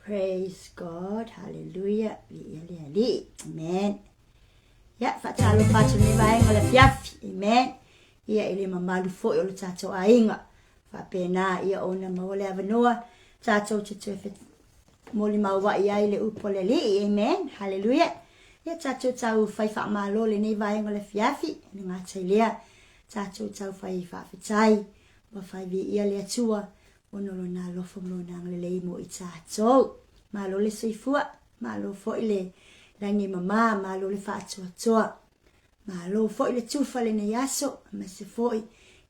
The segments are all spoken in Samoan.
Praise God, hallelujah, viia le Alii, amen. Ia, faatalofa atu lenei vaega o le afiafi, amen. Ia, i le mamalu foi o le tatou aiga. Faapena, ia ona maua le avanoa, tatou te toe molimauai ai le upu a le Alii, amen, hallelujah. Ia, tatou tau fai faamalo lenei vaega o le afiafi, le gata i lea, tatou tau fai faafetai, ua fai viia le Atua, ona o lona alofa ma lona agalelei mo i tatou. Malo le soifua, malo foi le lagi e mama, malo le faatoatoa. Malo foi le tufa lenei aso, aemaise foi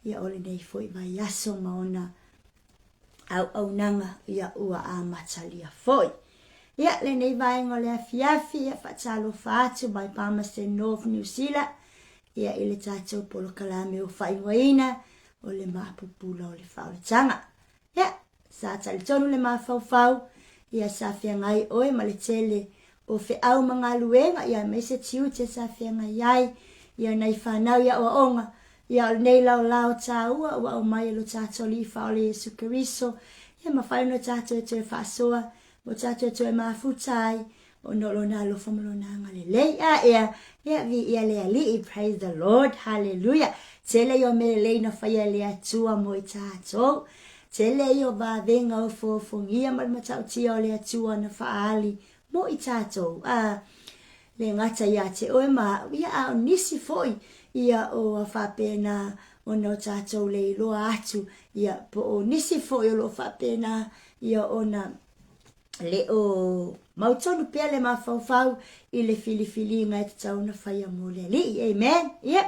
ia o lenei foi vaiaso ma ona auaunaga ia ua amatalia foi. Ia lenei vaega o le afiafi, ia faatalofa atu mai Palmerston North, New Zealand, ia i le tatou polokalame ua faaigoaina o le maapupula o le faaolataga. Ia, sa talitonu le mafaufau, ia sa feagai oe ma le tele o feau ma galuega, ia aemaise tiute sa feagai ai, ia nai fanau i aoaoga, ia o lenei laolao tāua ua aumai e lo tatou Alii Faaola Iesu Keriso, ia mafai ona tatou e toe faasoa, ua tatou toe mafuta ai, ona o lona alofa ma lona agalelei. A ea, ia viia le Alii, praise the Lord, hallelujah. Tele ia o mea lelei na faia e le Atua mo i tatou. Tele ia o vavega ofoofogia ma le matautia o le Atua na faaali mo i tatou. A, le gata ia te oe ma au, ia a o nisi foi ia o faapena. ona o tatou le iloa atu, ia, po o nisi foi o lo o faapena, ia, ona le o mautonu pea le mafaufau i le filifiliga e tatau ona faia mo le Alii. Amen. Ia,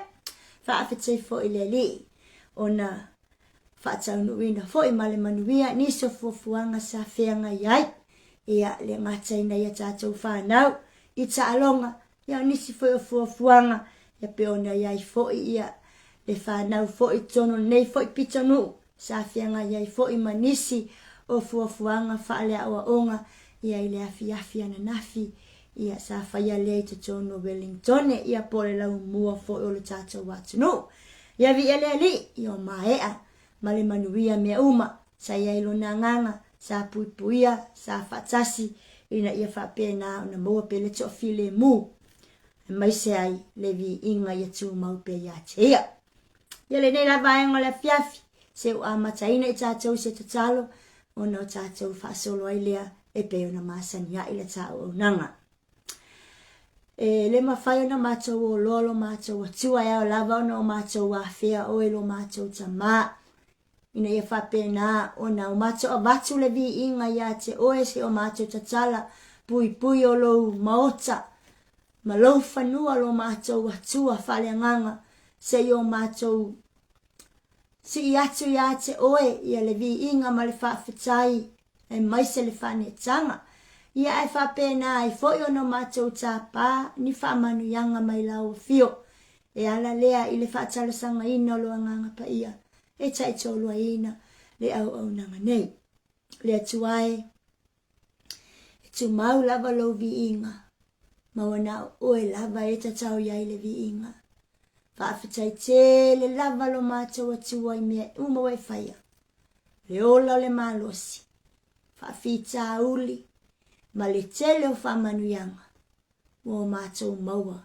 faafetai foi i le Alii ona faataunuuina foi ma le manuia nisi o fuafuaga sa feagai ai, ia, le gataina i a tatou fanau i taaloga, ia, o nisi foi o fuafuaga, ia, pei ona i ai foi, ia, le fanau foi i totonu o lenei foi pitonuu sa feagai ai foi ma nisi o fuafuaga faaleaoaoga, ia, i le afiafi ananafi, ia, sa faia lea i totonu o Wellingtone, ia, po o le laumua foi o le tatou atunuu. Ia viia le Alii, ia o maea ma le manuia mea uma, sa i ai lona agaga, sa puipuia, sa faatasi, ina ia faapena ona maua pea le toafilemu, aemaise ai le viiga ia tumau pea ia te ia. Ia lenei la vaega o le afiafi, se ua amataina i tatou se tatalo, ona o tatou faasolo ai lea e pei ona masani ai le ta auaunaga. E le mafai ona matou oloa lo matou Atua e ao lava ona o matou afea oe lo matou Tamā, ina ia faapena ona o matou avatu le viiga ia te oe se o matou tatala puipui o lou maota ma lou fanua lo matou Atua faaleagaga se i o matou sii atu ia te oe ia le viiga ma le faafetai aemaise le faaneetaga. Ia ae faapena ai foi ona matou tapa ni faamanuiaga mai lau afio, e ala lea i le faatalosagaina o lo Agaga Paia e taitoluaina le auaunaga nei. Le Atua e, e tumau lava lou viiga, ma ua na o oe lava e tatau i ai le viiga. Faafetai tele lava lo matou Atua i mea uma ua e faia. Le ola o le malosi, faafitauli ma le tele o faamanuiaga ua o matou maua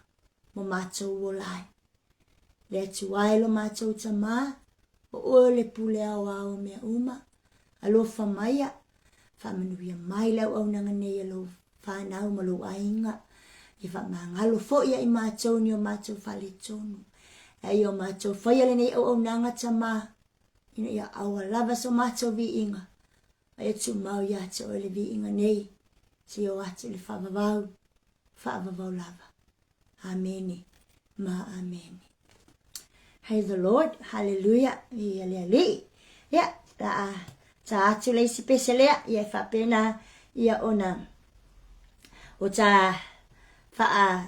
ma matou ola ai. Le Atua e lo matou Tamā, o oe o le pule aoao o mea uma, alofa maia, faamanuia mai le auaunaga nei a lou fanau ma lou aiga, ia faamagalo foi ia i matou ni o matou faaletonu. A ia o matou faia lenei auaunaga Tamā, ina ia aua lava so matou viiga, a ia tumau ia te oe le viiga nei, seia oo atu i le faavavau, faavavau lava. Amene ma amene. Praise the Lord, hallelujah, ia le Alii. Ia, la a ta atu le isi pese lea, ia e faapena ia ona o ta faa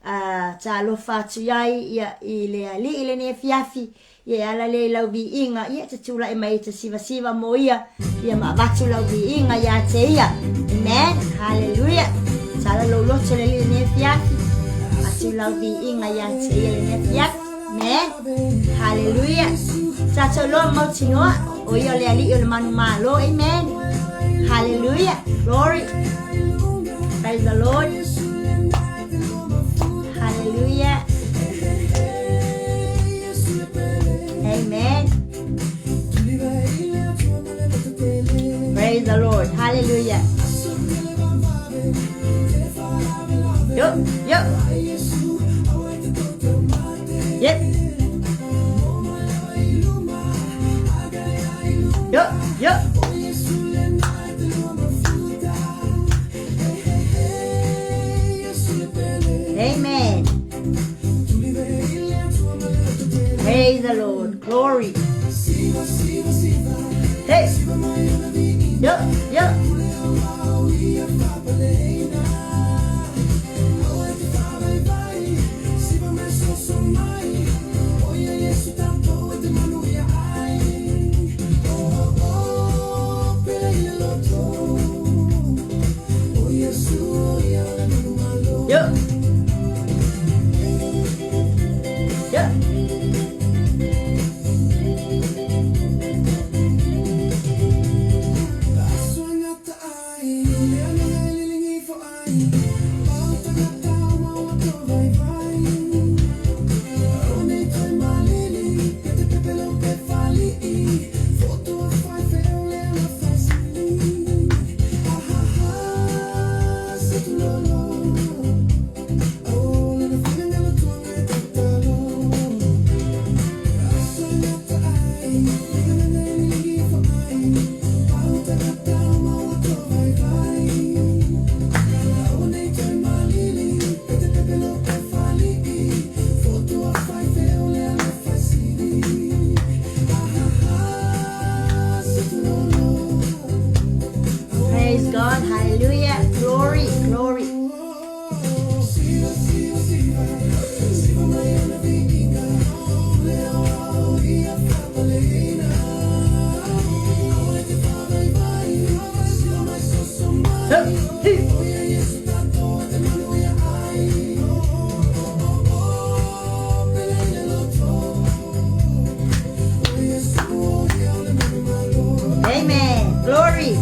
a talofa atu iai ia i le Alii lenei afiafi, ia e ala lea i lau viiga, ia e te tulai mai e te sivasiva mo ia, ia ma avatu lau viiga ia te ia. Amen. Hallelujah. Tala lou loto le Alii lenei afiafi, atu lau viiga ia te ia lenei afiafi. Amen. Hallelujah. Tatou loa mautinoa, o ia o le Alii o le manumalo. Amen. Hallelujah. Glory. Praise the Lord. Hallelujah. Amen. Praise the Lord. Hallelujah. Yo, yo. Yep. Yo, yo. Amen. Praise the Lord. Glory. Hey. Yo, yo. Yo. Yo. God. Hallelujah. Glory, glory. Amen. Glory.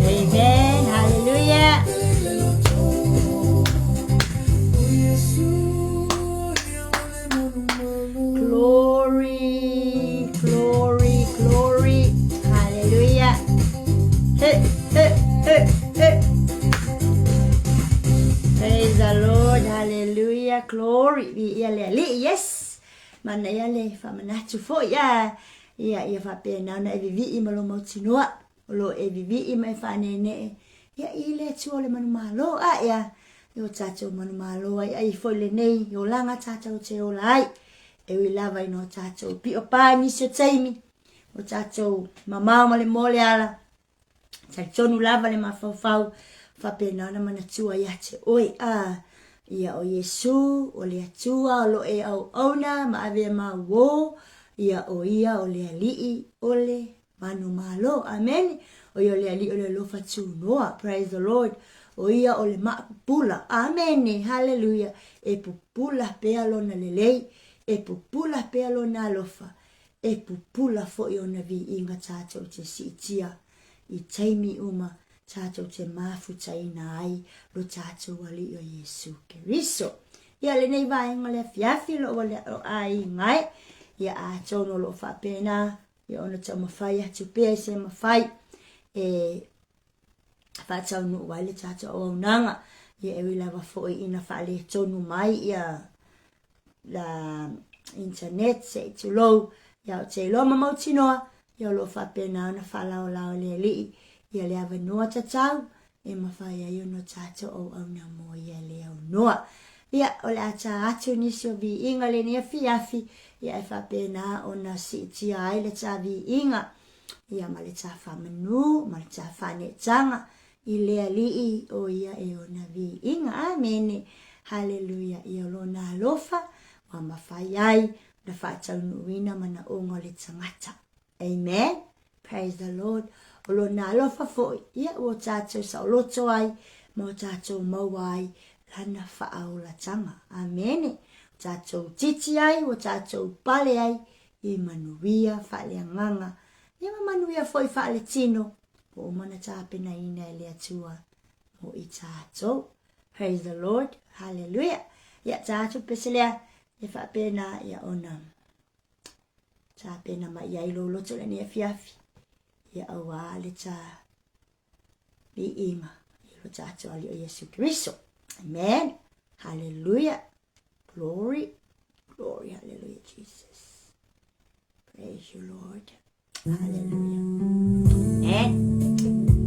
Amen. Hallelujah. Glory, glory, glory. Hallelujah. Hey, hey, hey, hey. Praise the Lord. Hallelujah. Glory. Viia le Alii. Yes. Manaia le faamanatu foi a ia ia faapena ona e vivii ma lou mautinoa o lo o e vivii ma e faaneenee ia i le Atua o le manumalo a ia i o tatou manumalo ai ai foi lenei olaga tatou te ola ai e ui lava ina o tatou pio pa i nisi o taimi o tatou mamao ma le moa o le ala Talitonu lava le mafaufau faapena ona manatua ia te oe, a ia o Iesu, o le Atua o lo e auauna ma avea mauō, ia o ia o le Alii o le manumalo. Amene. O ia o le Alii o le alofa tunoa. Praise the Lord. O ia o le maa pupula. Amene. Hallelujah. E pupula pea lona lelei, e pupula pea lona alofa, E pupula foi ona viiga tatou te siitia i taimi uma tatou te mafutaina ai lo tatou Alii o Iesu Keriso. Ia lenei vaega o le afiafi o lo o aiga e, ia atonu o lo o faapena ia ona taumafai atu pea i se mafai e faataunuu ai le tatou auaunaga, ia e ui lava foi ina faaletonu mai ia la internet se i tulou, ia ou te iloa ma mautinoa, ia o lo o faapena ona faalaolao e le Alii ia le avanoa tatau e mafai ai ona tatou auauna mo ia le aunoa. Ia, o le a tā atu nisi o viiga lenei afiafi, ia e faapena ona siitia ai le tā viiga, ia ma le tā faamanu, ma le tā faaneetaga i le Alii o ia e ona viiga. Amene. Haleluia. Ia o Lona alofa ua mafai ai ona faataunuuina manaoga o le tagata. Amen. Praise the Lord. O Lona alofa foi, ia ua tatou saoloto ai ma o tatou maua ai Lana faaolatanga. Amene. Ua tatou titi ai, ua tatou pale ai i manuia faaleagaga, ia ma manuia foi faaletino ua uma ona tapenaina e le Atua mo i tatou. Praise the Lord. Hallelujah. Ia tatou pese lea e faapena ia ona tapena mai ai lou loto lenei afiafi. Ia auā le tā viiga i lo tatou Alii o Iesu Keriso. Amen. Hallelujah. Glory. Glory. Hallelujah, Jesus. Praise you, Lord. Hallelujah. Amen.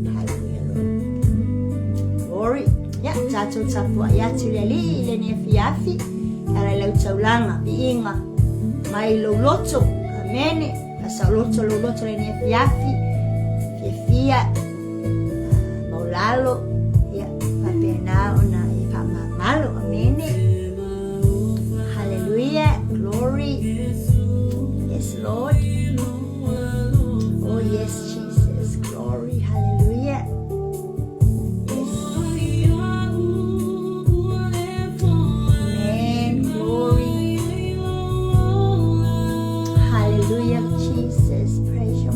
Hallelujah, Lord. Glory. Ia, tatou tapuai atu le Alii i lenei afiafi, e ala i lau taulaga, viiga, mai lou loto. Amene. Fasaoloto lou loto lenei afiafi, fiafia, maulalo, ia, faapena ona e faamagalo. Amene. Hallelujah. Glory. Yes, Lord. Oh, yes, Jesus. Glory. Hallelujah. Yes. Amen. Glory. Hallelujah, Jesus. Praise your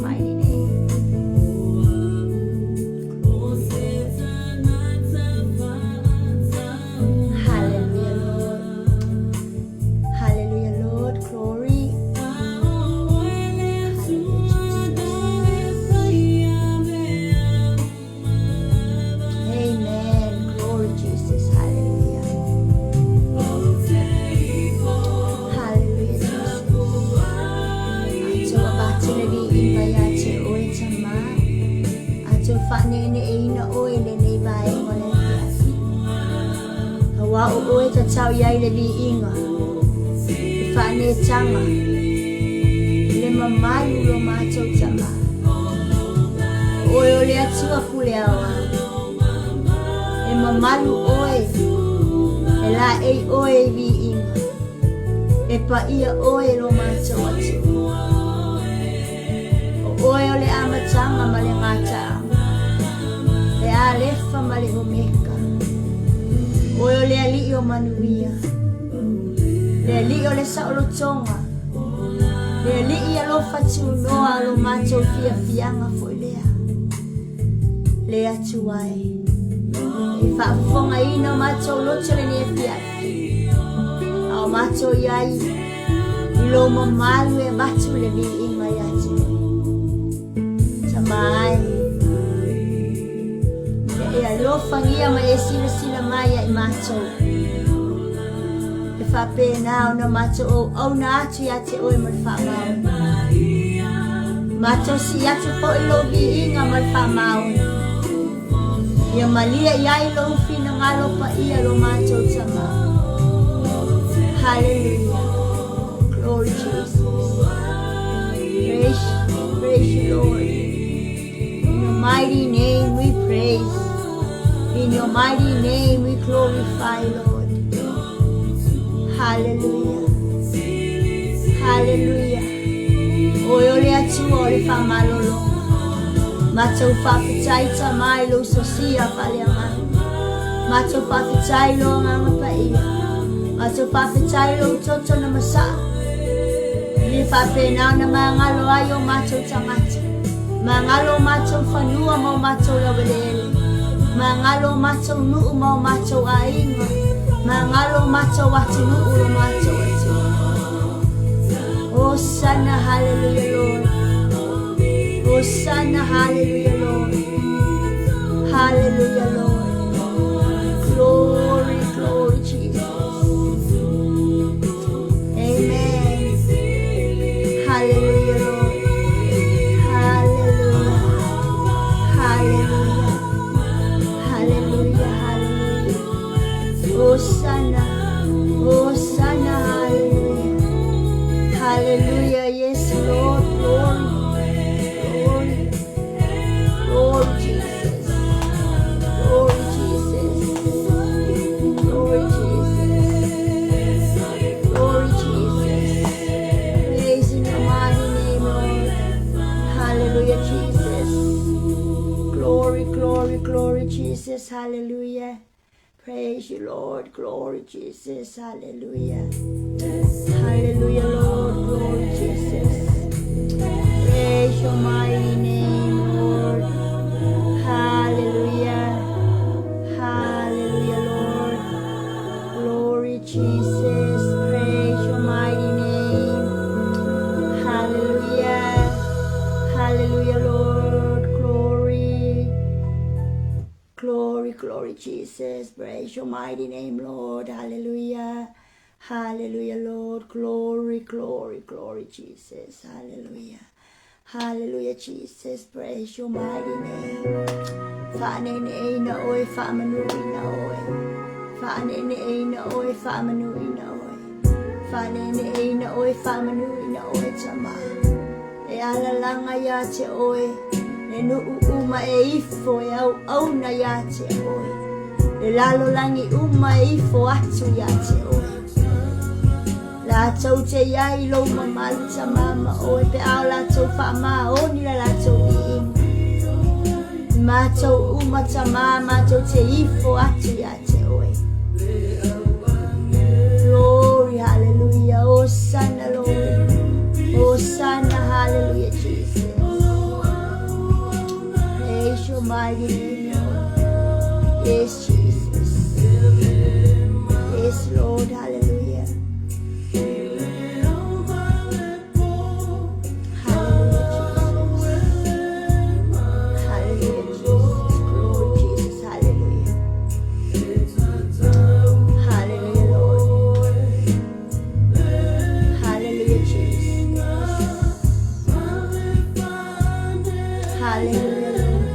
faaneeneeina oe i lenei vaega o le afiafi. Aua o oe e tatau i ai le viiga, le faaneetaga, le mamalu lo matou Tama. O oe o le Atua pule aoao. E mamalu oe, e laei oe i viiga, e paia oe lo matou Atua. O oe o le amataga ma le gataaga, le Alefa ma le Omeka. O oe o le Alii o manuia, le Alii o le saolotoga, le Alii alofa tunoa lo matou fiafiaga foi lea. Le Atua e, e faafofogaina o matou loto lenei afiafi, a o matou i ai i lou mamalu e avatu le viiga ia te oe. Tama e, ia e alofagia ma e silasila mai ia i matou. E faapena ona matou auauna atu ia te oe ma le faamaoni. Matou sii atu foi lou viiga ma le faamaoni. Ia malie i ai lou finagalo paia lo matou Tama. Hallelujah. Glory Jesus. Praise, praise you, Lord. In your mighty name we praise. In your mighty name we glorify, Lord. Hallelujah. Hallelujah. Oe o le Atua o le faamalologa. Matou faafetai Tama i lou sosia faaleagaga. Matou faafetai i lou agaga paia. Matou faafetai i lou toto na masaa. I le faapena ona magalo ai o matou tagata. Magalo o matou fanua ma o matou laueleele. Magalo o matou nuu ma o matou aiga. Magalo o matou atunuu lo matou Atua. Hosanna, hallelujah, Lord. Hosanna, hallelujah, Lord. Hallelujah, Lord. Glory, glory, Jesus. Amen. Hallelujah, Lord. Hallelujah. Hallelujah. Hallelujah, hallelujah. Hosanna. Hosanna, hallelujah. Hallelujah, yes, Lord. Glory, glory, glory, Jesus. Glory, Jesus. Glory, Jesus. Glory, Jesus. Praise in your mighty name, Lord. Hallelujah, Jesus. Glory, glory, glory, Jesus. Hallelujah. Praise you, Lord. Glory, Jesus. Hallelujah. Hallelujah, Lord. Glory, Jesus. Praise your mighty name, Lord. Hallelujah. Hallelujah, Lord. Glory, Jesus. Praise your mighty name. Hallelujah. Hallelujah, Lord. Glory. Glory, glory, Jesus. Praise your mighty name, Lord. Hallelujah. Hallelujah, Lord. Glory, glory, glory, Jesus. Hallelujah. Hallelujah, Jesus. Praise your mighty name. Faaneeneeina oe, faamanuina oe. Faaneeneeina oe, faamanuina oe. Faaneeneeina oe, faamanuina oe, Tama. E alalaga ia te oe, le nuu uma e ifo e auauna ia te oe. Le lalolagi uma e ifo atu ia te oe. Latou te i ai i lou mamalu Tama ma oe pe a o latou faamaoni la latou viiga. Matou uma Tama matou te ifo atu ia te oe. Glory, hallelujah. Hosanna, Lord. Hosanna, hallelujah, Jesus. Praise your mighty name, Lord. Yes, Jesus. Yes, Lord, hallelujah. Hallelujah, Jesus. Hallelujah, Jesus. Glory, Jesus. Hallelujah. Hallelujah, Lord. Hallelujah, Jesus. Hallelujah, Lord.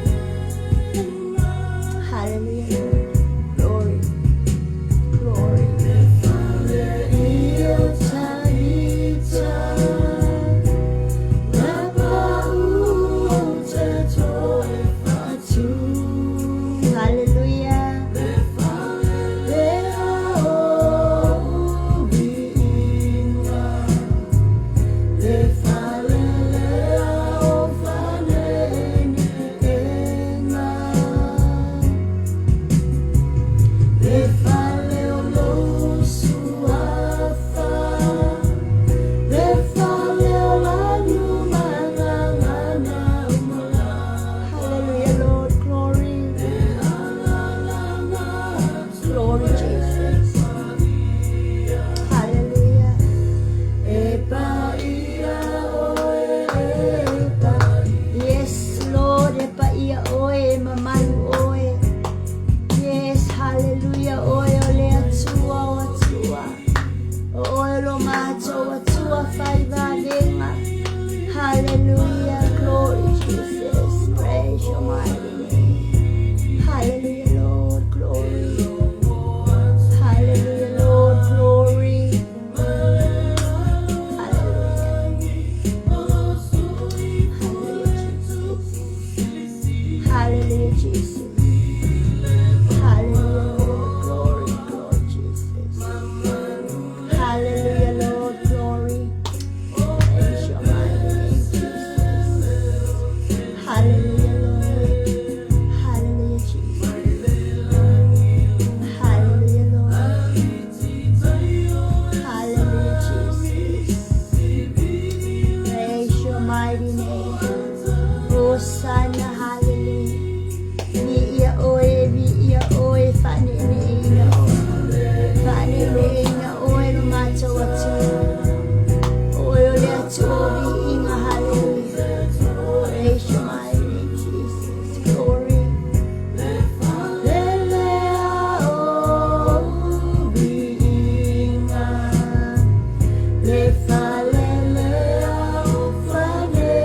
Le fale lea o faneeneega.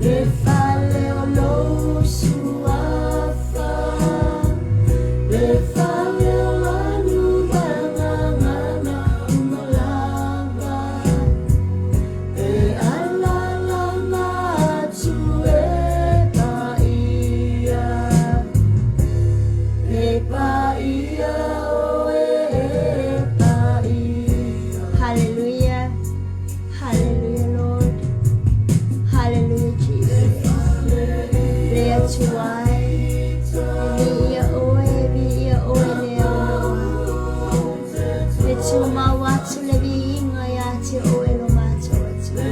Le fale o lou suafa. Le fale o lanu magagana uma lava. E alalaga atu e paia. E paia oe e paia. Hallelujah. Hallelujah, Lord. Hallelujah, Jesus. Le Atua e, viia oe, viia oe le Aoa. E tumau atu le viiga ia te oe lo matou Atua.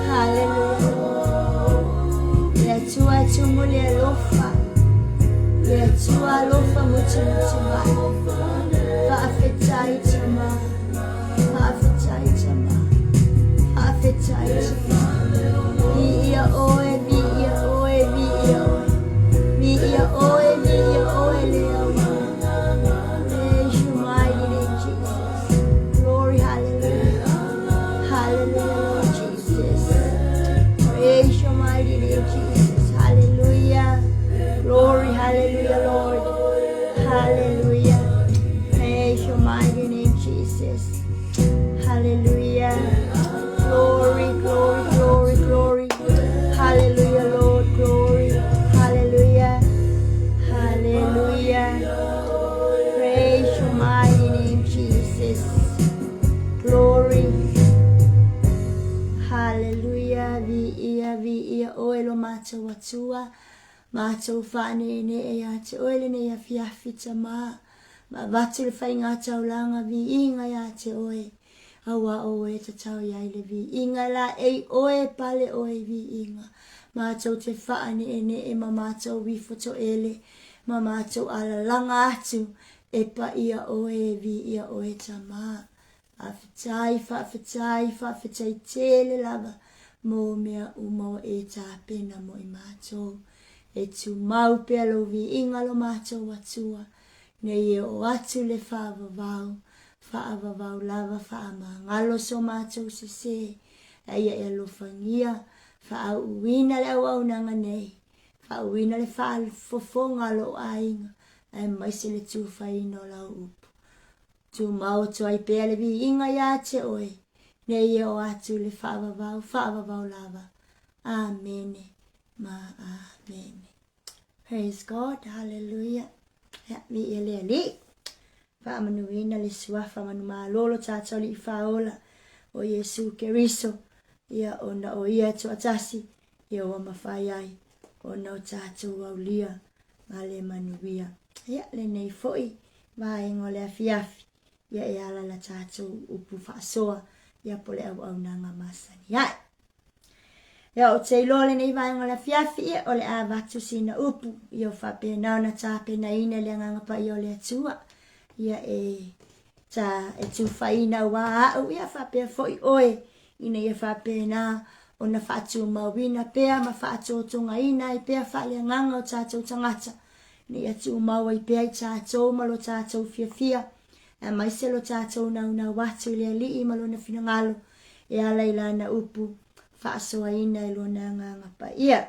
Hallelujah, Lord. Le Atua e tumu le alofa. Le Atua alofa mutimuti mai. Faafetai Tama. Faafetai Tama. Faafetai Tama. Viia oe, viia oe, viia oe. Viia oe, viia oe le Aoa. Praise your mighty name, Jesus. Glory, hallelujah. Hallelujah, Lord Jesus. Praise your mighty name, Jesus. Hallelujah. Glory, hallelujah, Lord. Hallelujah. Praise your mighty name, Jesus. Hallelujah. Glory, glory, glory, glory. Hallelujah, Lord. Glory. Hallelujah. Hallelujah. Praise your mighty name, Jesus. Glory. Hallelujah. Viia, viia, oe lo matou Atua. Matou faaneenee ia te oe lenei afiafi Tama. Ma avatu le faiga taulaga viiga ia te oe. Auā o oe e tatau i ai le viiga e laei oe e pale oe i viiga. Matou te faaneenee ma matou ifo toele ma matou alalaga atu e paia oe e viia oe Tama. Faafetai, faafetai, faafetai tele lava mo mea uma ua e tapena mo i matou. E tumau pea lou viiga lo matou Atua, nei e oo atu le faavavau, faavavau lava faamagalo so matou sese, a ia e alofagia, faaauuina le auaunaga nei, faauuina le faafofoga a lou aiga, aemaise le tufaina o lau upu. Tumau atu ai pea le viiga iā te oe, nei e oo atu le faavavau, faavavau lava. Amene ma amene. Praise God, hallelujah. Ia, viia le Alii. Faamanuina le Suafa manumalo lo tatou Alii Faaola, o Iesu Keriso, ia ona o Ia e toatasi, ia ua mafai ai ona o tatou aulia ma le manuia. Ia, lenei foi vaega o le afiafi, ia e ala la tatou upu faasoa, ia po o le auaunaga masani ae. Ia, ou te iloa lenei vaega o le afiafi, ia, o le a avatu sina upu, ia o faapena ona tapenaina e le Agaga Paia o le Atua, ia e ta, e tufaina auā au, ia faapea foi oe, ina ia faapena ona faatumauina pea ma faatotogaina ai pea faaleagaga o tatou tagata, ina ia tumau ai pea i tatou ma lo tatou fiafia, aemaise lo tatou naunau atu i le Alii ma Lona finagalo e ala i Lana upu faasoaina e Lona Agaga Paia.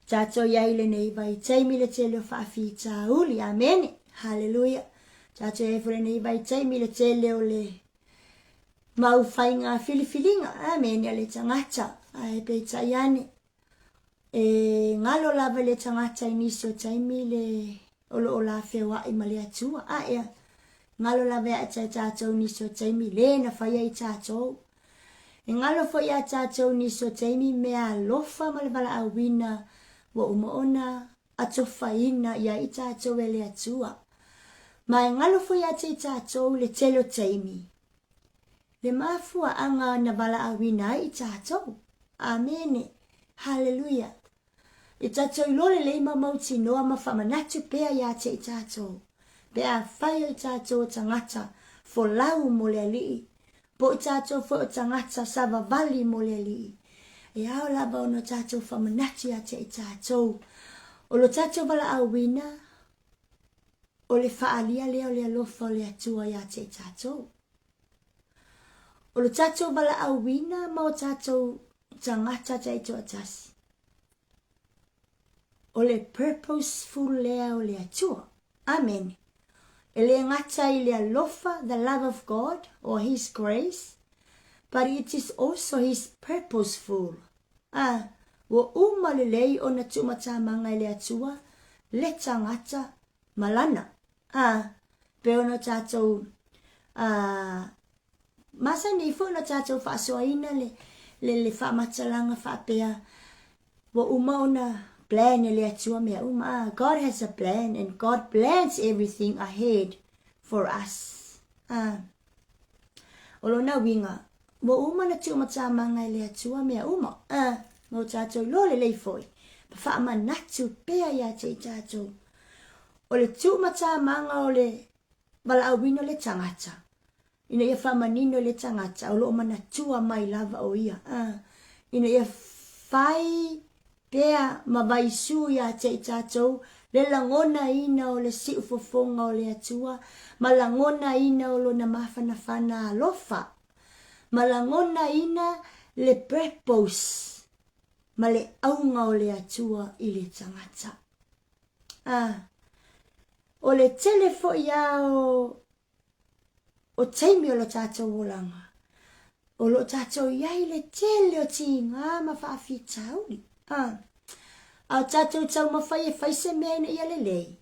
Tatou i ai i lenei vaitaimi le tele o faafitauli. Amene. Haleluia. Tatou i ai foi lenei vaitaimi le tele o le mau faiga filifiliga. Amene a le tagata. Ae peitai ane, e galo lava i le tagata i nisi o taimi le o lo o la feoai ma le Atua. A ea, galo lava ia te tatou nisi o taimi le na faia i tatou. E galo foi ia tatou nisi o taimi mea alofa ma le valaauina ua uma ona atofaina ia i tatou e le Atua. Ma e galo foi ia te i tatou le tele o taimi le mafuaaga na valaauina ai i tatou. Amene. Haleluia. E tatou iloa lelei ma mautinoa ma faamanatu pea ia te i tatou, pe afai o i tatou o tagata folau mo le Alii, po o i tatou foi o tagata savavali mo le Alii. E ao lava ona tatou faamanatu ia te i tatou o lo tatou valaauina. O le faaalia lea o le alofa o le Atua iā te i tātou. O lo tātou valaauina ma o tātou tagata taitoatasi. O le purposeful lea o le Atua. Amene. E le gata i le alofa, the love of God or His grace, but it is also His purposeful. A, ua uma lelei ona tuumatamaga e le Atua le tagata ma lana. A, pei ona tatou a, masani ai foi ona tatou faasoaina le, le, le faamatalaga faapea, Ua uma ona plan e le Atua mea uma. Ah, God has a plan and God plans everything ahead for us. Ah, o lona uiga, ua uma ona tuumatamaga e le Atua mea uma. Ah, ma o tātou iloa lelei foi, ma faamanatu pea iā te i tātou. O le tuumatamaga o le valaauina o le tagata, ina ia faamanino i le tagata o lo o manatua mai lava o ia, a, ina ia fai pea ma vaisū iā te i tātou le lagonaina o le siufofoga o le Atua ma lagonaina o Lona mafanafana alofa ma lagonaina le purpose ma le auga o le Atua i le tagata. A, o le tele foi a o O taimi o lo tātou olaga, o lo o tātou i ai le tele o tīgā ma faafitauli. A, a o tātou taumawhai e whai se mea ina ia lelei,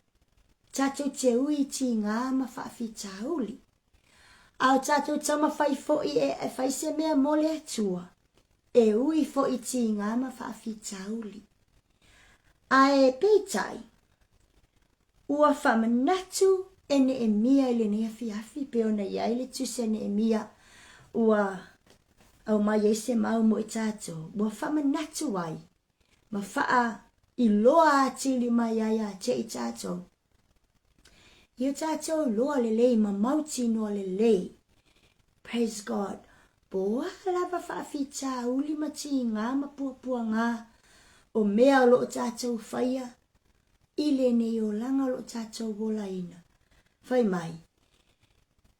tātou te ui i tīgā ma faafitauli. A o tātou taumawhai fo'i e, e whai se mea mō le Atua, e ui fo'i tīgā ma faafitauli. Ae peitai, Ua faamanatu e Neemia i lenei afiafi pei ona i ai le tusi a Neemia ua aumai ai se mau mo i tatou, ua faamanatu ai ma faailoa atili mai ai ia te i tatou. I o tatou iloa lelei ma mautinoa lelei. Praise God. Po o a lava faafitauli ma tigā ma puapuagā o mea o lo o tatou faia, I lenei olaga o lo o tatou olaina, fai mai,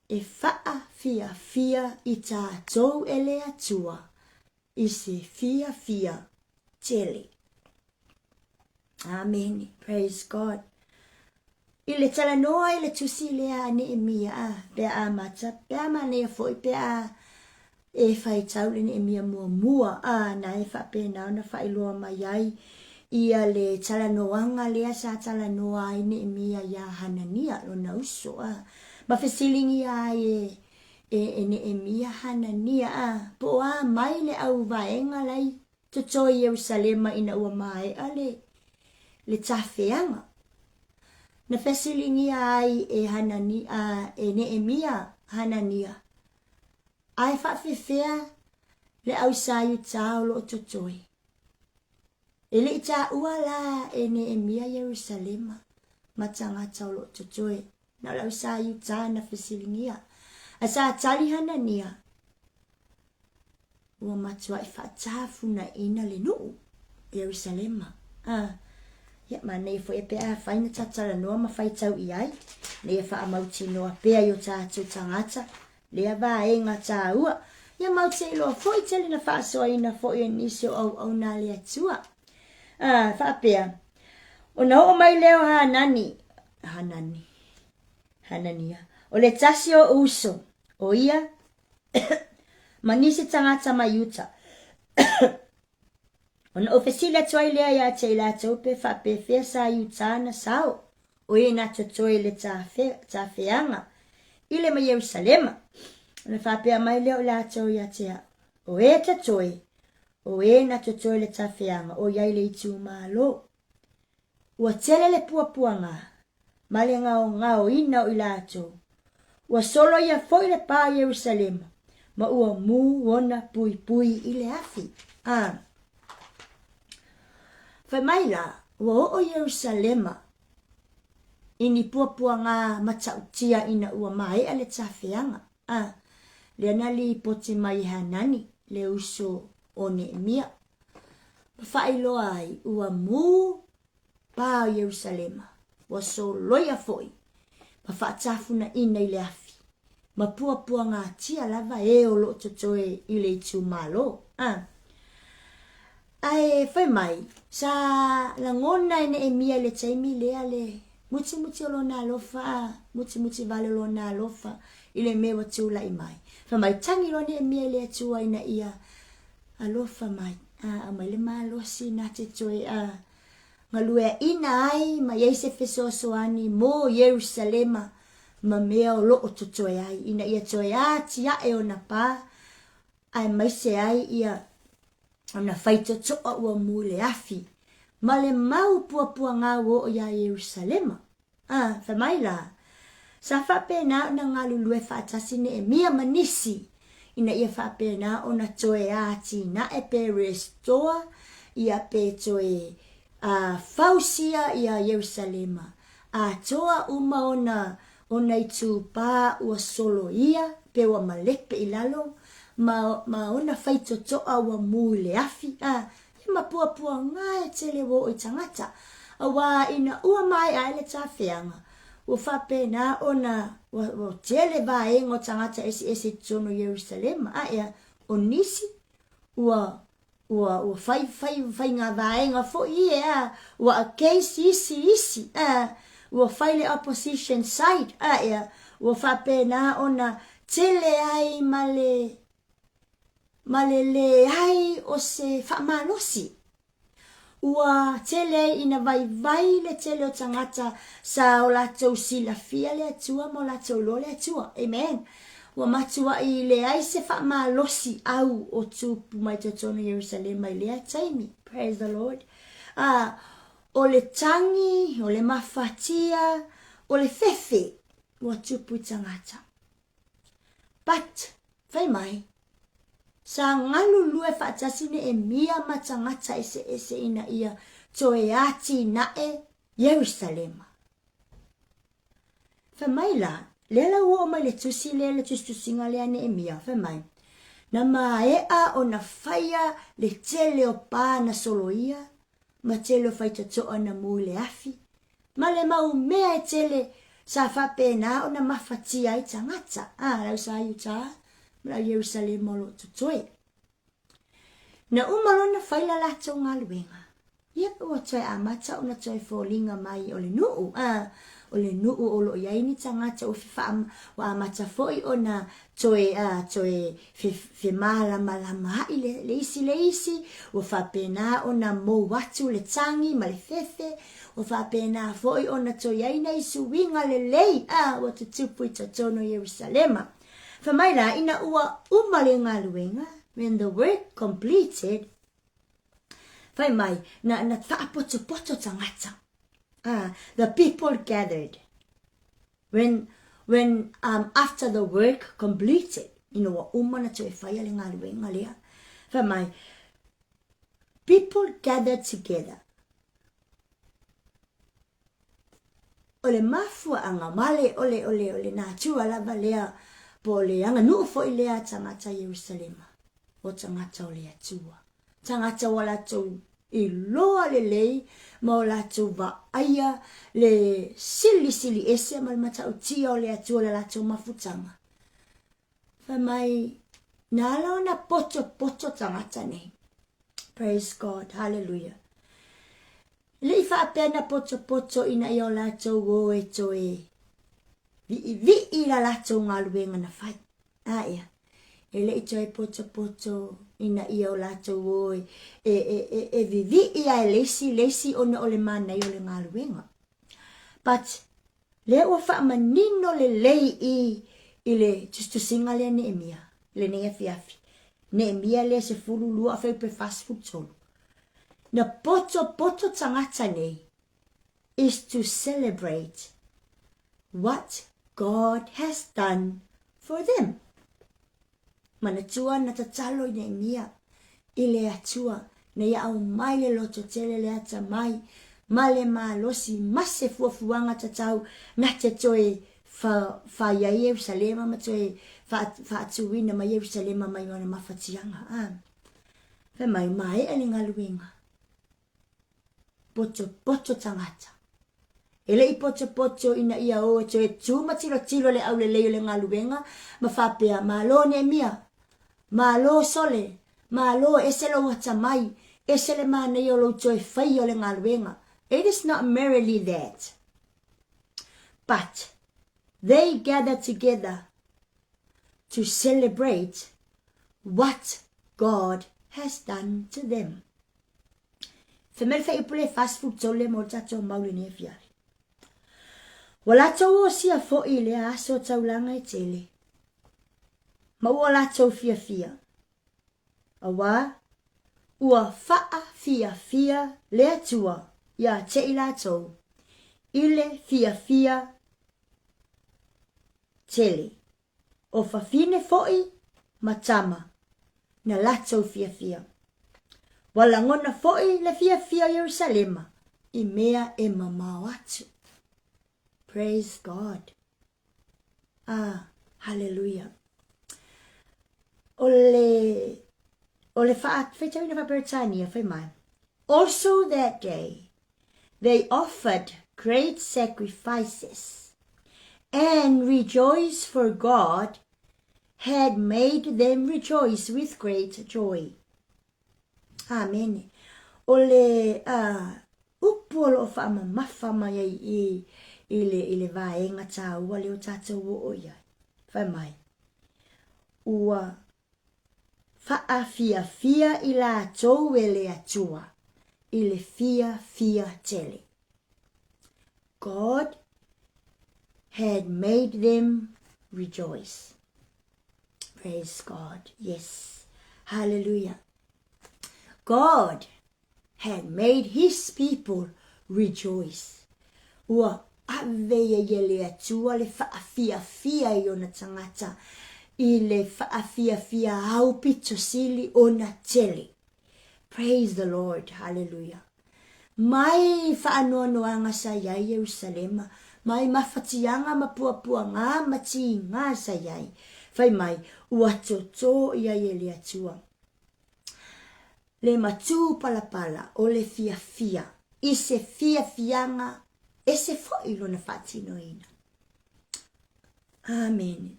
e faafiafia i tatou e le Atua i se fiafia tele. Amene. Praise God. I le talanoa i le tusi lea a Neemia, a, pe a amata, pe a manaia foi, pe a E faitau le Neemia muamua, ā, na e faapena ona faailoa mai ai ia le talanoaga lea sa talanoa ai Neemia iā Hanania, lona uso, ā, ma fesiligia ai e, e, e Neemia Hanania, ā, po o a mai le au vaega lai totoe i Ierusalema ina ua maea le, le tafeaga. Na fesiligia ai e Hanani, ā, e Neemia Hanania, Ae faafefea le au sa Iuta o lo o totoe? E le i taua la e Neemia Ierusalema ma tagata o lo o totoe, na o le au sa Iuta na fesiligia. Ae sa tali Hanania, Ua matuai faatafunaina le nuu, Ierusalema. A, ia, manaia foi e pe afai na tatalanoa ma faitau i ai, ina ia faamautinoa pea i o tatou tagata lea vaega taua. Ia matou te iloa foi tele na faasoaina foi e nisi o auauna a le Atua. A, faapea, ona oo mai lea o Hanani, Hanani, Hanania, o le tasi o uso, o ia ma nisi tagata mai uta. Ona ou fesili atu ai lea iā te i latou pe faapefea sa Iuta na sao, o ia na totoe i le tafeaga i le ma Ierusalema. Ona faapea mai lea o latou ia te au, O e totoe, o e na totoe le tafeaga o iai le itumalo. Ua tele le puapuaga ma le gaogaoina o i latou. Ua soloia foi le pā o Ierusalema, ma ua mū ona puipui i le afi. A fai mai la, ua oo Ierusalema i ni puapuaga matautia ina ua maea le tafeaga. A lea na lipoti mai e Hanani, le uso o Neemia, ma faailoa ai ua mū pā o Ierusalema, ua soloia foi. ma faatafunaina i le afi, ma puapuagatia lava e o lo o totoe i le itumalo. A. Ae fai mai, sa lagona e Neemia i le taimi lea le mutimuti o lona alofa, a, mutimuti vale o lona alofa i le mea ua tulai mai. Fai mai, tagi loa Neemia i le Atua ina ia alofa mai, a, aumai le malosi na te toe, a, galueaina ai ma i ai se fesoasoani mo Ierusalema ma mea o lo o totoe ai, ina ia toe atiae ona pā, aemaise ai ia ona faitotoa ua mu i le afi, ma le mau puapuaga ua oo iā Ierusalema. A, fai mai la, sa faapena ona galulue faatasi Neemia ma nisi, ina ia faapena ona toe atinae pe restore ia pe toe a, fausia ia Ierusalema, atoa uma ona ona itupā ua soloia pe ua malepe i lalo, ma, ma ona faitotoa ua mu i le afi, a, ia ma puapuaga e tele ua oo i tagata. Auā ina ua maea ai le tafeaga, ua faapena ona ua, ua tele vaega o tagata eseese i totonu o Ierusalema, a ea, o nisi ua Ua, ua fai, fai, faiga vaega foi ia, a, ua against isi, isi, a, ua fai le opposition side, a, ea, ua faapena ona tele ai ma le, ma le leai o se faamalosi. Ua tele ai ina vaivai le tele o tagata sa o latou silafia le Atua ma o latou iloa le Atua. Amen. Ua matuai leai se faamalosi au o tupu mai totonu o Ierusalema i lea taimi. Praise the Lord. A, o le tangi, o le mafatia, o le fefe ua tupu i tagata. But, fai mai, sa galulue faatasi Neemia ma tagata eseese ina ia toe atinae Ierusalema. Fai mai la, lea la ua oo mai le tusi lea, le tusitusiga lea a Neemia, fai mai, Na maea ona faia le tele o pa na soloia, ma tele o faitotoa na mu i le afi, ma le mau mea e tele sa faapena ona mafatia ai tagata, a, lau sa Iuta ma lau Ierusalema o lo o totoe. Na uma loa ona fai la latou galuega, ia ua toe amata ona toe foliga mai o le nuu, a, o le nuu o lo o i ai ni tagata ua fefaa, ua amata foi ona toe, a, toe fe, femālamalama aʻi le, le isi le isi, ua faapena ona mou atu le tagi ma le fefe, ua faapena foi ona toe i ai nai suiga lelei, a, ua tutupu i totonu o Ierusalema. Fai mai la, ina ua uma le galuega, when the work completed, fai mai, na, na faapotopoto tagata. Ah, the people gathered. When, when, um, after the work completed, ina ua uma na toe faia le galuega lea. Fai mai, people gathered together. O le mafuaaga ma le, o le, o le, o le natura lava lea, po o le aganuu foi lea a tagata Ierusalema, o tagata o le Atua. Tagata ua latou iloa lelei ma o latou vaaia le silisili ese ma le matautia o le Atua i le latou mafutaga. Fai mai, na ala ona potopoto tagata nei. Praise God, hallelujah. E le i faapea na potopoto ina ia o latou o e toe viivii i la latou galuega na fai. A ia, e le i toe potopoto ina ia o latou o e, e, e, e, e vivii a e le isi le isi ona o le manaia o le galuega. But, lea ua faamanino lelei i i le tusitusiga lea Neemia, i lenei afiafi. Neemia lea 12 Feupe 43. Na potopoto tagata nei is to celebrate what God has done for them. Manatua na tatalo i Neemia i le Atua na ia aumai le loto tele le atamai ma le malosi ma se fuafuaga tatau na te toe fai ai Ierusalema ma toe faatuina mai Ierusalema mai ona mafatiaga. A. Fai mai, maea le galuega. Potopoto tagata. E le i potopoto ina ia o e toe tu ma tilotilo le aulelei o le galuega ma faapea, Malo Neemia! Malo Sole! Malo e ese lou atamai, ese le manaia o lou toe faia o le galuega. It is not merely that, but they gather together to celebrate what God has done to them. Fai mai le fuaiupu le 43 lea mo le tatou mau lenei afiafi. Ua latou osia foi i lea aso taulaga e tele, ma ua latou fiafia, auā ua faafiafia le Atua iā te i latou i le fiafia tele. O fafine foi ma tama na latou fiafia. Ua lagona foi le fiafia o Ierusalema i mea e mamao atu. Praise God. Ah, hallelujah. O le, o le faitauina faa-Peretania, fai mai, Also that day, they offered great sacrifices and rejoiced for God had made them rejoice with great joy. Amene. O le uh, upu o loo faamamafa mai ai i, i, le, i le vaega tāua lea o tātou oo i ai. Fai mai, ua Faafiafia i latou e le Atua i le fiafia tele. God had made them rejoice. Praise God. Yes. Hallelujah. God had made his people rejoice. Ua ave ia ia le Atua le faafiafia i ona tagata i le faafiafia aupito sili ona tele. Praise the Lord. Hallelujah. Mai faanoanoaga sa i ai Ierusalema, mai mafatiaga ma puapuaga ma tiga sa i ai, fai mai, ua totō i ai e le Atua. Le matū palapala o le fiafia i se fiafiaga ese foi lona faatinoina. Amene.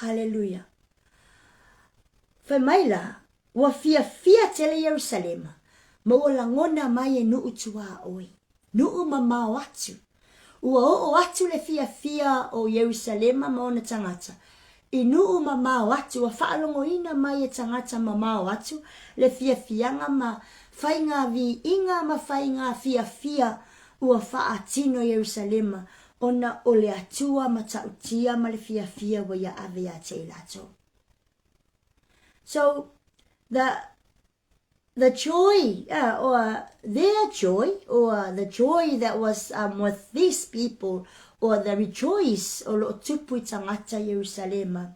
Haleluia. Fai mai la, ua fiafia tele Ierusalema, ma ua lagona mai e nuu tuaoi, nuu mamao atu. Ua oo atu le fiafia o Ierusalema ma ona tagata i nuu mamao atu, ua faalogoina mai e tagata mamao atu le fiafiaga ma faiga viiga ma faiga fiafia ua faatino Ierusalema ona o le Atua matautia ma le fiafia ua ia ave ia te i latou. So, the the joy, uh, or their joy, or the joy that was um, with these people, or the rejoice o loo tupu i tagata Ierusalema,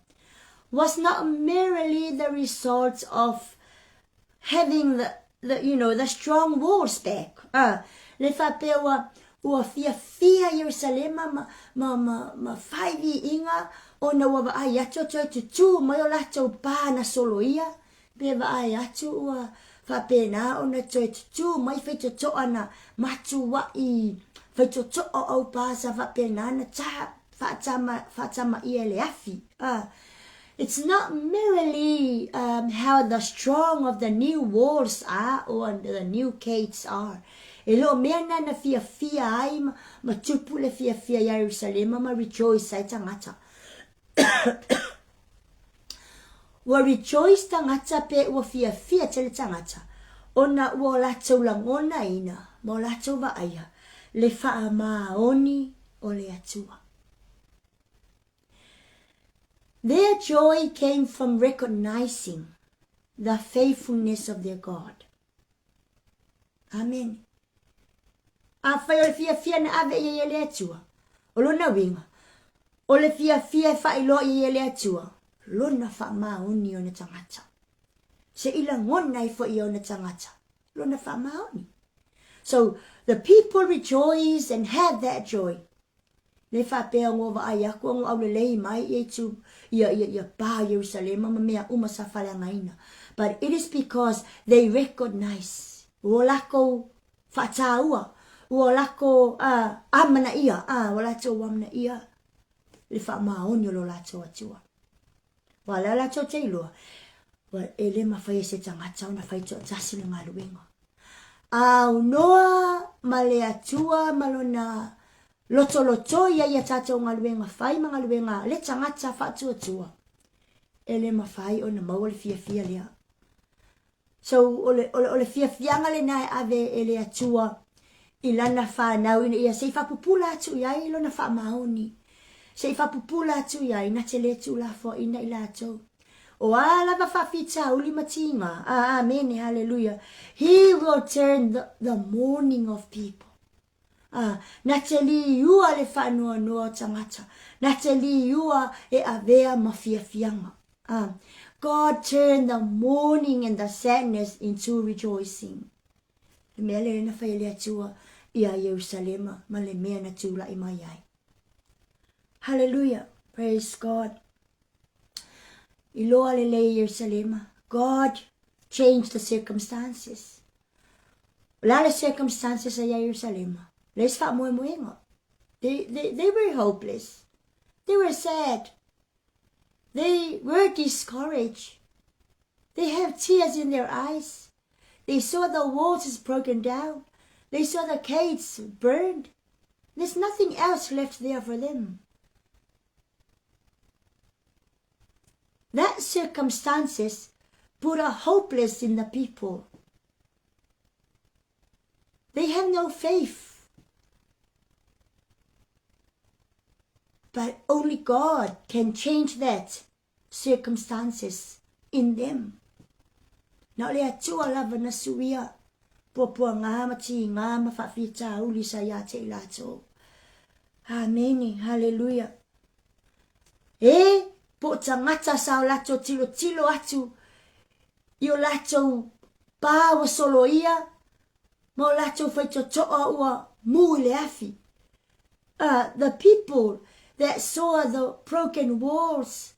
was not merely the result of having the, the you know, the strong walls back. Uh, le faapea ua, ua fiafia Ierusalema ma, ma, ma, ma fai viiga ona ua vaai atu atu ai tutū mai o latou pā na soloia, Pe vaai atu ua faapena ona toe tutū mai faitotoa na matuaʻi faitotoa o Aupā sa faapena na ta faatama faatamaia e le afi. Uh, it's not merely um, how the strong of the new walls are or the new gates are. E le o mea na na fiafia ai ma, ma tupu le fiafia iā Ierusalema ma rejoice ai tagata. Ua rejoice tagata pe ua fiafia tele tagata ona ua o latou lagonaina ma o latou vaaia le faamaoni o le Atua. Their joy came from recognizing the faithfulness of their God. Amene. Afai o le fiafia na ave i ai e le Atua, o lona uiga, o le fiafia e faailoa i ai e le Atua, lona faamaoni ona tagata. Se i lagona ai foi e ona tagata, lona faamaoni. So, the people rejoice and have that joy. Le faapea ua vaai aku ua aulelei mai ia itu ia ia ia pa Ierusalema ma mea uma sa faleagaina. But it is because they recognize ua lakou faataua. ua lako a, amanaia, a, ua latou amanaia le faamaoni o lo latou Atua. Ua lea latou te iloa, ua e le mafai e se tagata ona fai toatasi le galuega. Aunoa ma le Atua ma lona lotolotoi ai ia tatou galuega fai ma galuega le tagata faatuatua, e le mafai ona maua le fiafia lea. So, o le, o le, o le fiafiaga lena e ave e le Atua i lana fanau ina ia se i faapupula atu i ai lona faamaoni. Se i faapupula atu i ai na te le tuulafoaina i latou. O a lava faafitauli ma tiga, a, amene, haleluia. He will turn the, the mourning of people. A, na te liua le faanoanoa o tagata, na te liua e avea ma fiafiaga. A, God turned the mourning and the sadness into rejoicing. Le mea lea na fai e le Atua ia Ierusalema ma le mea na tūlaʻi mai ai. Hallelujah. Praise God. Iloa lelei Ierusalema. God changed the circumstances. O le a le circumstances a ia Ierusalema? Leai se faamoemoega. They, they, they were hopeless. They were sad. They were discouraged. They have tears in their eyes. They saw the walls is broken down. They saw the gates burned. There's nothing else left there for them. That circumstances put a hopeless in the people. They have no faith. But only God can change that circumstances in them. Na o le Atua lava na suia puapuagā ma tīgā ma faafitauli sa iā te i latou. Amene, haleluia. E, po o tagata sa o latou tilotilo atu i o latou pā ua soloia ma o latou faitotoa ua mū i le afi. Uh, the people that saw the broken walls,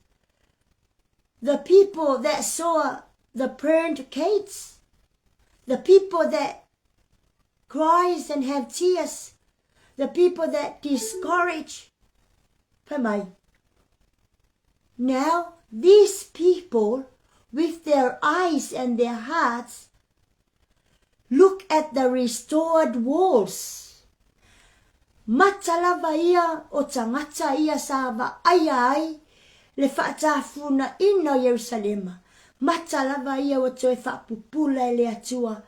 the people that saw the burned gates, the people that cries and have tears, the people that discourage. Fai mai. Now, these people, with their eyes and their hearts, look at the restored walls. Mata lava ia o tagata ia sa vaaia ai le faatafunaina o Ierusalema, mata lava ia ua toe faapupula e le Atua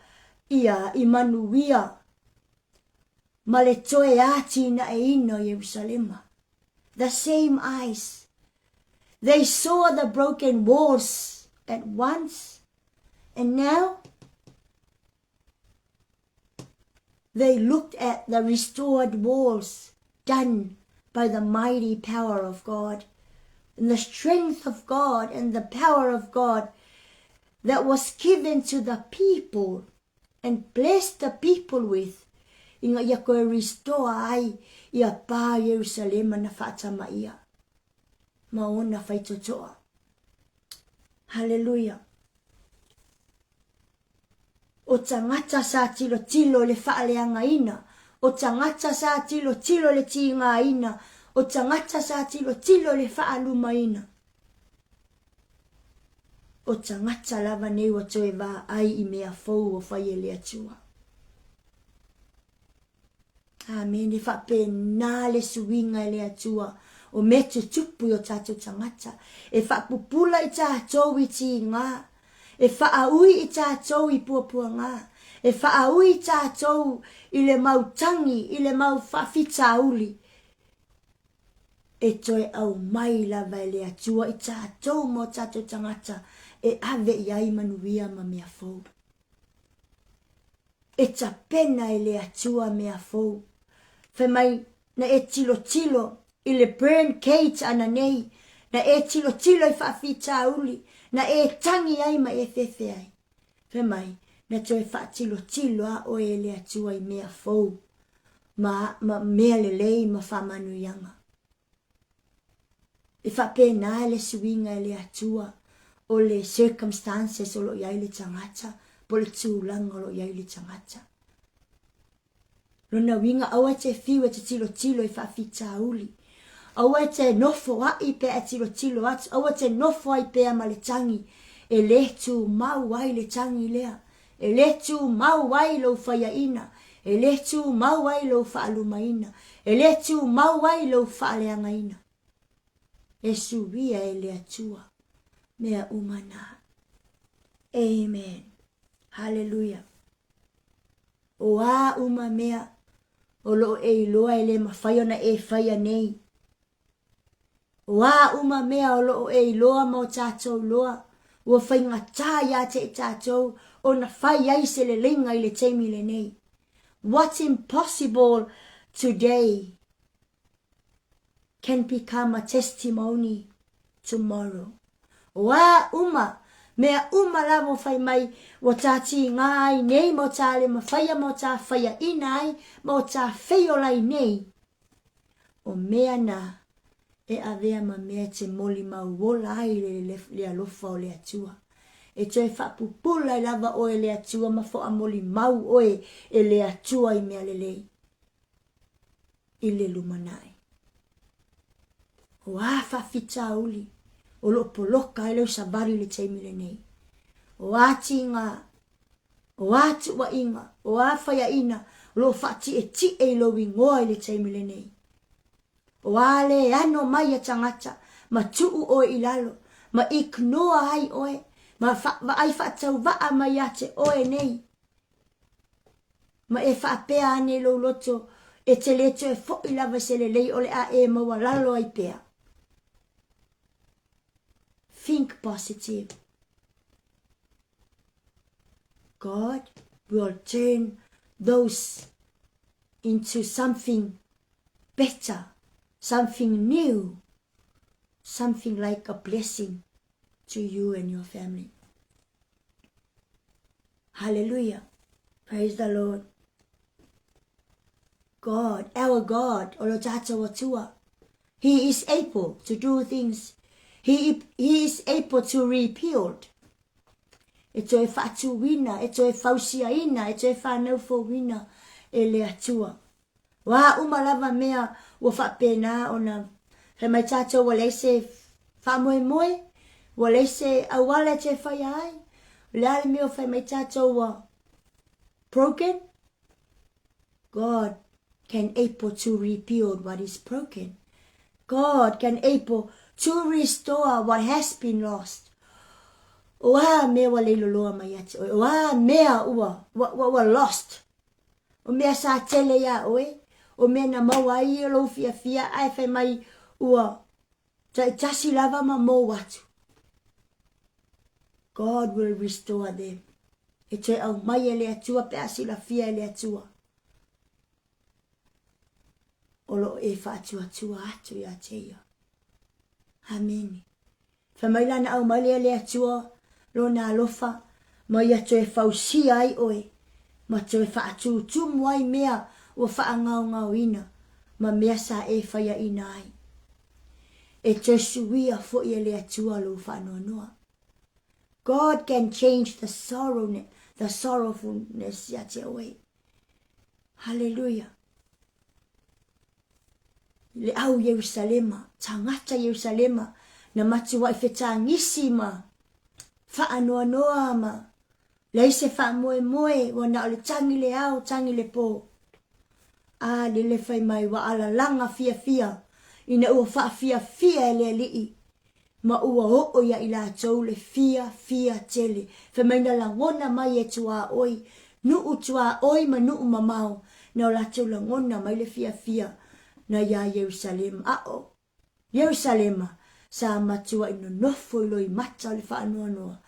ia i manuia ma le toe atinaeina o Ierusalema. The same eyes. They saw the broken walls at once, and now they looked at the restored walls done by the mighty power of God and the strength of God and the power of God that was given to the people and blessed the people with ina ia koe restore ai ia pā Ierusalema na whaatamaia ma ona whaitotoa. Hallelujah. O tagata sa tilotilo le faaleagaina, o tagata sa tilotilo le tigaina, o tagata sa tilotilo le faalumaina. O tagata lava nei ua toe vaai i mea fou ua fai e le Atua. Amene. Faapena le suiga e le Atua o mea tutupu i o tatou tagata, e faapupula i tatou i tiga, e faaui i tatou i puapuaga, e faaui i tatou i le mau tagi, i le mau faafitauli, e toe aumai lava e le Atua i tatou ma o tatou tagata e ave i ai manuia ma mea fou. E tapena e le Atua mea fou. Fai mai, na e tilotilo i le burn cage ana nei, na e tilotilo i faafitauli, na e tangi ai ma e fefe ai. Fai mai, na toe faatilotilo a oe e le Atua i mea fou, ma, ma mea lelei ma faamanuiaga. E faapena le suiga e le Atua o le circumstances o lo o i ai le tagata po o le tulaga o lo o i ai le tagata. Lona uiga aua e te fiu e te tilotilo i faafitauli. Aua e te nofoaʻi pe a e tilotilo atu, aua e te nofo ai pea ma le tagi, e le tumau ai le tagi lea, e le tumau ai lou faiaina, e le tumau ai lou faalumaina, e le tumau ai lou faaleagaina. E suia e le Atua mea uma na. Amen. Hallelujah. O a uma mea o lo o e iloa e le mafai ona e faia nei. O a uma mea o lo o e iloa ma o tatou iloa, ua faigata ia te i tatou ona fai ai se leleiga i le taimi lenei. What's impossible today can become a testimony tomorrow. O a uma, mea uma lava o fai mai, ua tā tīngā ai nei ma o tā le mawhaia ma o tā whaiaina ai ma o tā wheiola ai nei, o mea nā e avea ma mea e te moli mau ola ai le, le, le alofa o le Atua. E toe whaapupula i lava oe le Atua ma whoa moli mau oe e le Atua i mea lelei. I le lumanai. O a faafitauli o lo o poloka ai lau savali i le taimi lenei? O a tiga, o a tuuaiga, o a faiaina o lo o faatietie i lou igoa i le taimi lenei? O a le ano mai a tagata ma tuu oe i lalo, ma ignore ai oe, ma vaai faatauvaa mai ia te oe nei? Ma e faapea ane i lou loto, E te le toe foʻi lava i se lelei o le a e maualalo ai pea. Think positive. God will turn those into something better, something new, something like a blessing to you and your family. Hallelujah. Praise the Lord. God, our God, o lo tātou Atua, He is able to do things. He, he is able to rebuild. E toe whaatuina, e toe fausiaina, e toe whanau fouina e le Atua. Wā uma lava mea ua faapena ona fai mai tātou ua leai se faamoemoe, ua leai se auala e toe whaia ai. O le a le mea o fai mai tātou ua broken? God can able to rebuild what is broken. God can able to restore what has been lost. O a mea ua leiloloa mai ia te oe, o a mea ua, ua, ua, ua lost. O mea sa tele iā ʻoe, o mea na maua ai lou fiafia ae fai mai ua taitasi lava ma mou atu. God will restore them. E toe aumai e le Atua pe a silafia e le Atua. O lo o e faatuatua atu iā te ia. Amene. Fai mai lana aumai lea le Atua lona alofa ma ia toe fausia ai oe ma toe faatūtūmu ai mea ua faagaogaoina ma mea sa e faiaina ai. E toe suia foi e le Atua lou faanoanoa. God can change the sorrow, the sorrowfulness ia te oe. Hallelujah. Le au Ierusalema, tagata Ierusalema, na matuai fetagisi ma faanoanoa ma leai se faamoemoe ua na o le tagi le ao, tagi le po. A lele fai mai ua alalaga fiafia ina ua faafiafia e le Alii ma ua oo ia i latou le fia fia tele. Fai mai na lagona mai e tuaoi, nuu tuaoi ma nuu mamao, na o latou lagona mai le fiafia na iā Ierusalema. A o Ierusalema sa matuai nonofo i loimata o le faanoanoa,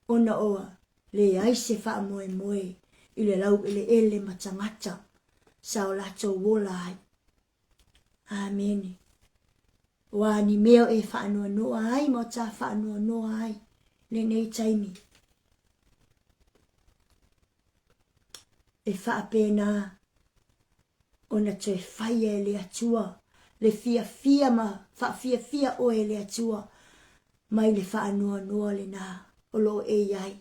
ona oa leai se faamoemoe i le laueleele ma tagata sa o latou ola ai. Amene. O a ni mea e faanoanoa ai ma o tā faanoanoa ai lenei taimi. E faapena ona toe faia e le Atua le fiafia ma faafiafia oe e le Atua mai le faanoanoa lenā o lo o e i ai.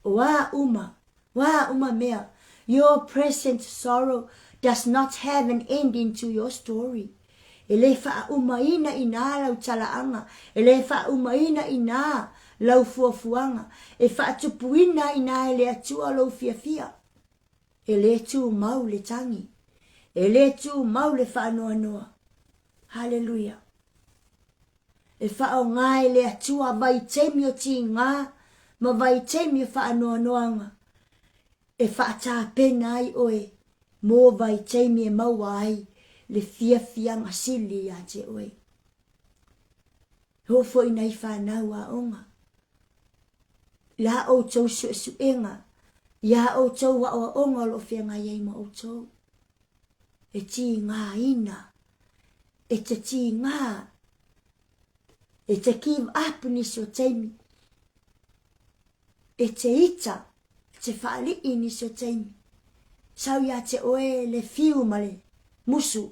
O a uma, o a uma mea, your present sorrow does not have an ending to your story. E le faaumaina inā lau talaaga, e le faaumaina inā lau fuafuaga, e faatupuina inā e le Atua lou fiafia. E le tumau le tagi, e le tumau le faanoanoa. Haleluia! E faaaoga e le Atua vaitaimi o tiga ma vaitaimi o faanoanoaga e faatapena ai oe mo vaitaimi e maua ai le fiafiaga sili ia te oe. E oo foi nai fanau aoga i la outou suesuega, iā outou aoaoga o lo o feagai ai ma outou. E tigaina, e te tiga, e te give up nisi o taimi, e te ita, e te faalii nisi o taimi. Sau ia te oe le fiu ma le musu,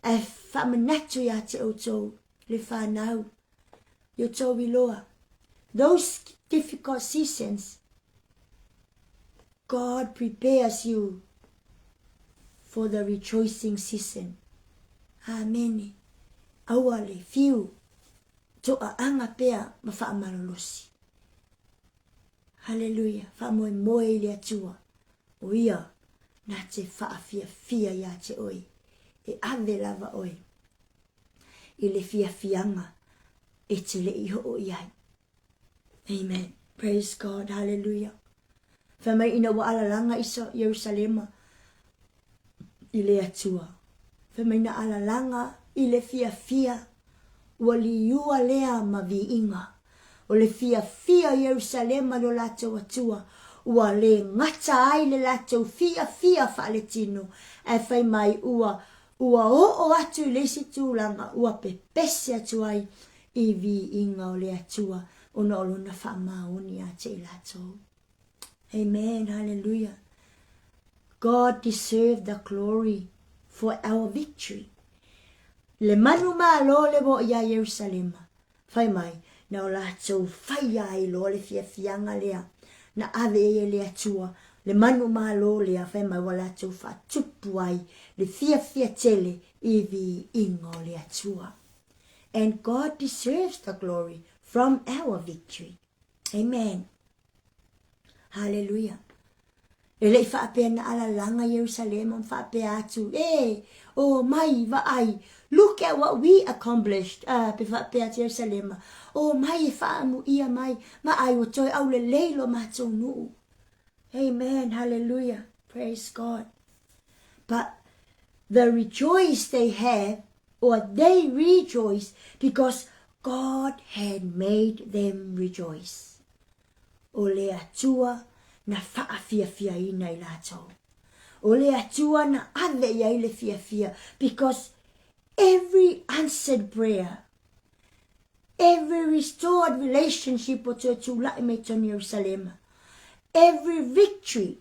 ae faamanatu ia te outou le fanau, i outou iloa. Those difficult seasons, God prepares you for the rejoicing season. Amene. Aua le fiu, toaaga pea ma faamalolosi. Haleluia. Faamoemoe i le Atua, o Ia na te faafiafia ia te oe, e ave lava oe i le fiafiaga e te le i oo i ai. Amen. Praise God. Hallelujah. Fai mai ina ua alalaga Isa Ierusalema i le Atua. Fai mai na alalaga i le fiafia ua liua lea ma viiga. O le fiafia o Ierusalema lo latou Atua, ua le gata ai le latou fiafia faaletino, ae fai mai ua Ua oo atu i le isi tulaga ua pepese atu ai i viiga o le Atua ona o Lona faamaoni ia te i latou. Amen, hallelujah. God deserve the glory for our victory. Le manu malo le ua iā Ierusalema, Fai mai, na o latou faia ai loa le fiafiaga lea na ave ai e le Atua le manu malo lea, fai mai ua latou faatupu ai le fiafia tele i viiga o le Atua. And God deserves the glory from our victory. Amen. Haleluia. E le i faapea na alalaga Ierusalema ma faapea atu, E, o mai, vaai, look at what we accomplished, ah, pe faapea atu Ierusalema, o mai e faamuia mai, vaai ua toe aulelei lo matou nuu. Amen, hallelujah, praise God. But the rejoice they have, or they rejoice, because God had made them rejoice. O le Atua na faafiafiaina i latou. O le Atua na ave i ai le fiafia because every answered prayer, every restored relationship o toe tula'i mai tonu Ierusalema, every victory.